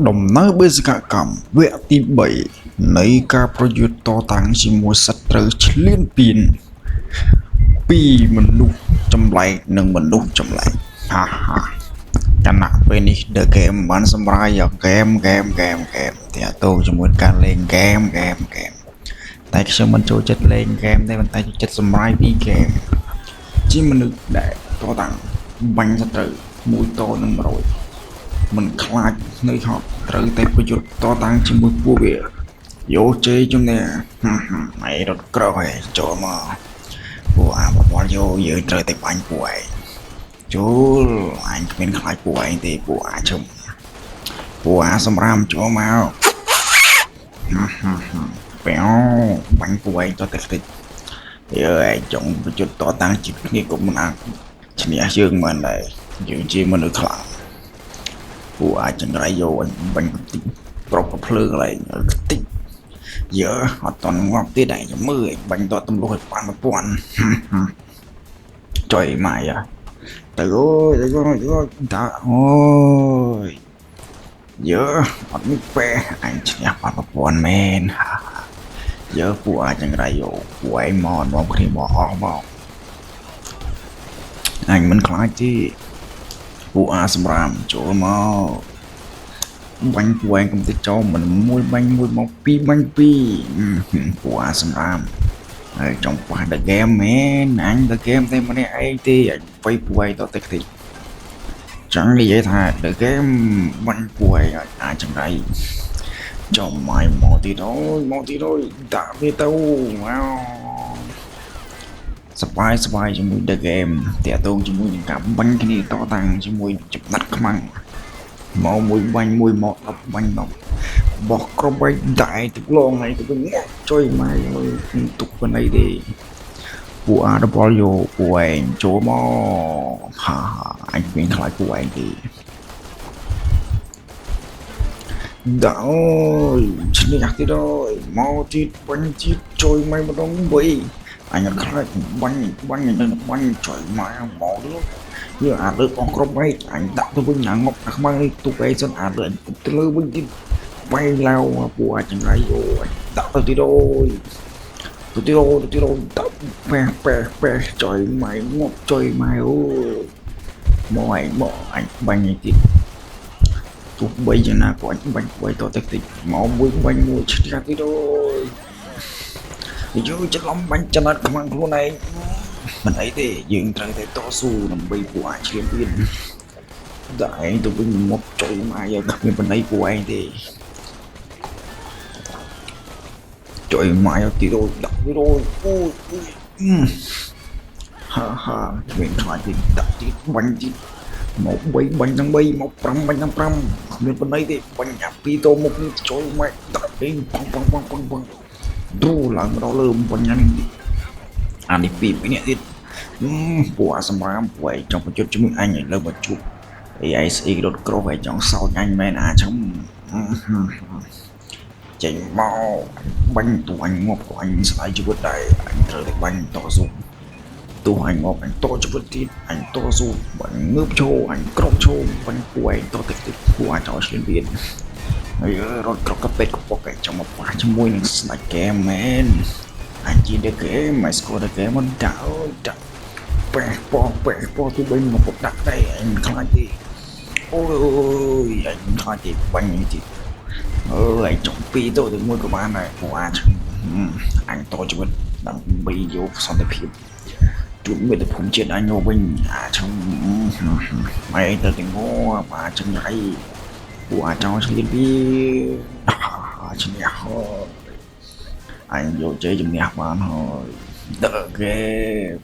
ដំណើរបេសកកម្មវគ្គទី3នៃការប្រយុទ្ធតតាំងជាមួយសត្រូវឈ្លានពានពីមនុស្សចម្លែកនិងមនុស្សចម្លែកហាហាខណៈពេលនេះ The Game បានសម្រាយហ្គេមហ្គេមហ្គេមហ្គេមតាក់ទងជាមួយការលេងហ្គេមហ្គេមហ្គេមតែខ្ញុំមិនចូលចិត្តលេងហ្គេមទេប៉ុន្តែចូលចិត្តសម្រាយពីហ្គេមជាមនុស្សដែលតតាំងបាញ់សត្រូវមួយតនឹង100មិនខ្លាចនៅហត់ត្រូវតែប្រយុទ្ធតតាំងជាមួយពួកវាយកជ័យជំនះម៉ែរត់ក្រោយចូលមកពួកអាបបល់យោយើងត្រូវតែបាញ់ពួកឯងចូលអញគ្មានខ្លាចពួកឯងទេពួកអាឈឹមពួកអាសម្រាមចូលមកបែវបាញ់ពួកឯងតតែតិចយើឯងចង់ប្រយុទ្ធតតាំងជាគ្នាក៏មិនអាចឈ្នះយើងមិនដែរយើងជាមនុស្សខ្លាំងពួកអាចចង្រៃយកអញបាញ់តិចប្រុកភ្លើងកន្លែងតិចយើអត់តន់ងាប់ទៀតឯងមើលឯងបាញ់តទម្លុះឲ្យបាន1000ចុយម៉ាយទៅអូយទៅអូយតាអូយយើអត់មានពេអញឈ្នះបាន1000មែនយើពួកអាចចង្រៃយកពួកឯងមកនាំគ្នាមកអស់មកអញមិនខ្លាចទេពួកអាសម្រាមចូលមកបាញ់ពួកឯងកុំទៅចោលមិនមួយបាញ់មួយមកពីរបាញ់ពីរពួកអាសម្រាមហើយចង់ប៉ះ The Game មែនអញ The Game តែម្នាក់ឯងទេអញវាយពួកឯងតតិចតិចចង់និយាយថា The Game បាញ់ពួកឯងអាចចង្រៃចំម៉ាយមកទៀតអូយមកទៀតអូយដាក់វាទៅមកសបាយសបាយជាមួយ The Game តាក់ទងជាមួយនឹងការបាញ់គ្នាតតាំងជាមួយចំណាត់ខ្មាំងមកមួយបាញ់មួយមក10បាញ់10បោះក្រុមបីដែរទឹកលងហើយទៅវិញចុយម៉ាយអើយទុកប៉ុណ្ណីទេពួកអាដបលយោពួកឯងចូលមកហាអញមានខ្លាចពួកឯងទេដាក់អូយឈ្នះទៀតអូយមកទៀតបាញ់ទៀតចុយម៉ាយម្ដងវិញអញអត់ខ្លាចបាញ់បាញ់នឹងបាញ់ចុយម៉ាយមកទៀតយើងអាចលើកអស់ក្រុមឯងអញដាក់ទៅវិញណាងប់ខ្មៅនេះទុកឯងសិនអាចលើទៅលើវិញទៀតបែងឡៅពួកអាចចង្រៃអូយដាក់ទៅទៀតអូយទៅទៀតអូទៅទៀតអូដាក់ប៉េះប៉េះប៉េះចុយម៉ាយងប់ចុយម៉ាយអូមកឯងមកអញបាញ់ឯងទៀតទោះបីយ៉ាងណាក៏អញបាញ់បីតតិចតិចមកមួយបាញ់មួយឆ្កាទៀតអូយយើងច្រឡំបាញ់ចំណាត់ខ្មាំងខ្លួនឯងមិនអីទេយើងត្រូវតែតស៊ូដើម្បីពួកអាចឈ្លានពានដាក់ឯងទៅវិញមកចុយម៉ាយគ្មានបណ្ណៃពួកឯងទេចុយម៉ាយទីរយដាក់ទីរយអូយហាហាគ្មានខ្លាចទេដាក់ទៀតបាញ់ទៀតមក3បាញ់ទាំង3មក5បាញ់ទាំង5គ្មានបណ្ណៃទេបាញ់អាពីរតមុខនេះចុយម៉ាយដាក់ឯងប៉ងប៉ងប៉ងប៉ងប៉ងឌូឡើងមកដល់លើបាញ់អានេះអានេះពីរនាក់ទៀតពួកអាសម្រាមពួកឯងចង់ប្រយុទ្ធជាមួយអញឥឡូវមកជួបអីឯស្អីរត់ក្រោះឯងចង់សោចអញមែនអាចឹមចេញមកបាញ់ទោះអញងាប់ក៏អញស្ដាយជីវិតដែរអញត្រូវតែបាញ់តស៊ូទោះអញងាប់អញតជីវិតទៀតអញតស៊ូបាញ់ងើបឈរអញក្រោកឈរបាញ់ពួកឯងតតិចតិចពួកអាចឲ្យឈ្លានពានហើយរត់ក្រកពេតកប៉ុកឯងចង់មកប៉ះជាមួយនឹងស្ដេចហ្គេមមែនអញជា The Game មកស្គាល់ The Game មិនដាក់អូយដាក់ប៉េះប៉ោះប៉េះប៉ោះទោះបីមកដាក់ដែរអញខ្លាចទេអូយអញខ្លាចទេបាញ់នេះទៀតអើយចង់ពីរទៅទៅមួយក៏បានដែរពួកអាចអញតជីវិតដើម្បីយកសន្តិភាពជួបមិត្តភូមិជាតិអញមកវិញអាចំម៉ែទៅទាំងងអាចង្រៃពួកអាចចង់ឆ្លៀនពីឈ្នះហើយអញយកជ័យជំនះបានហើយ The Game.